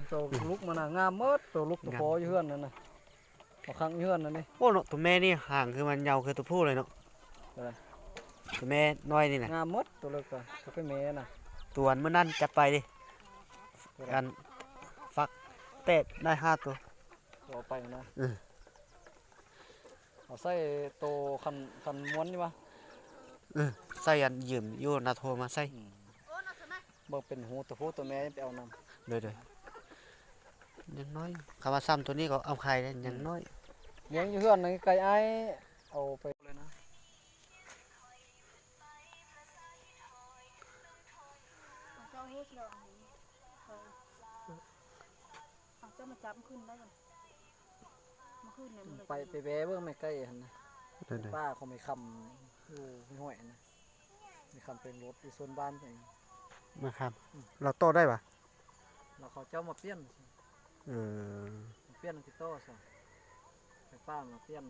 ໂຕລູກມັນນະງາມໝົດ ໂຕລູກໂຕພໍ່ຢູ່ເຮືອນນັ້ນນະ ເອົາຂັງຢູ່ເຮືອນນັ້ນນີ້. ໂອ້ເນາະ ໂຕແມ່ນີ້ຫາງຄືມັນຍາວຄືໂຕຜູ້ເລີຍເນາະ. ເອີ ໂຕແມ່ນ້ອຍນີ້ນະ ງາມໝົດ ໂຕເລິກກະ ໂຕແມ່ນະ. ຕົວມື້ນັ້ນຈັດໄປເດ້ ອັນ ຟັກແຕກໄດ້ຫ້າໂຕ ເອົາໄປນະ. ເອີ ເອົາໃສ່ໂຕຄັນ ຄັນມ້ວນນີ້ຫວາ? ເອີ ໃສ່ອັນຢືມຢູ່ນາໂທມາໃສ່. ອືມ ເບິ່ງເປັນຫູໂຕຜູ້ໂຕແມ່ໄປເອົານຳ. ໂດຍໆ ຍັງນ້ອຍ ຄຳວ່າຊ້ຳໂຕນີ້ກໍເອົາໄຂ່ໄດ້ ຍັງນ້ອຍ. ລ້ຽງຢູ່ເຮືອນໃນໄກ່ອ້າຍເອົາໄປເລີຍນະ. ເຈົ້າເຮັດແລ້ວ ເອົາເຈົ້າມາຈັບຂຶ້ນໄດ້ບໍ່? ມື້ຄືນນີ້ ອືມ ໄປ ໄປແວ່ເບິ່ງແມ່ໄກ່ຫັ້ນນະ. ໂດຍໆ ປ່າຂອງແມ່ຄຳຢູ່ຫ້ວຍຫັ້ນນະ. ແມ່ຄຳເປັນລົດຢູ່ໂຊນບ້ານເອງ. ແມ່ຄຳ ອືມ ລາວຕໍ່ໄດ້ຫວາ? ລາວເຂົາເຈົ້າມາປ່ຽນ. ເອີ ມາປ່ຽນຕິດຕໍ່ຊະ ໄຟຟ້າມາປ່ຽນ.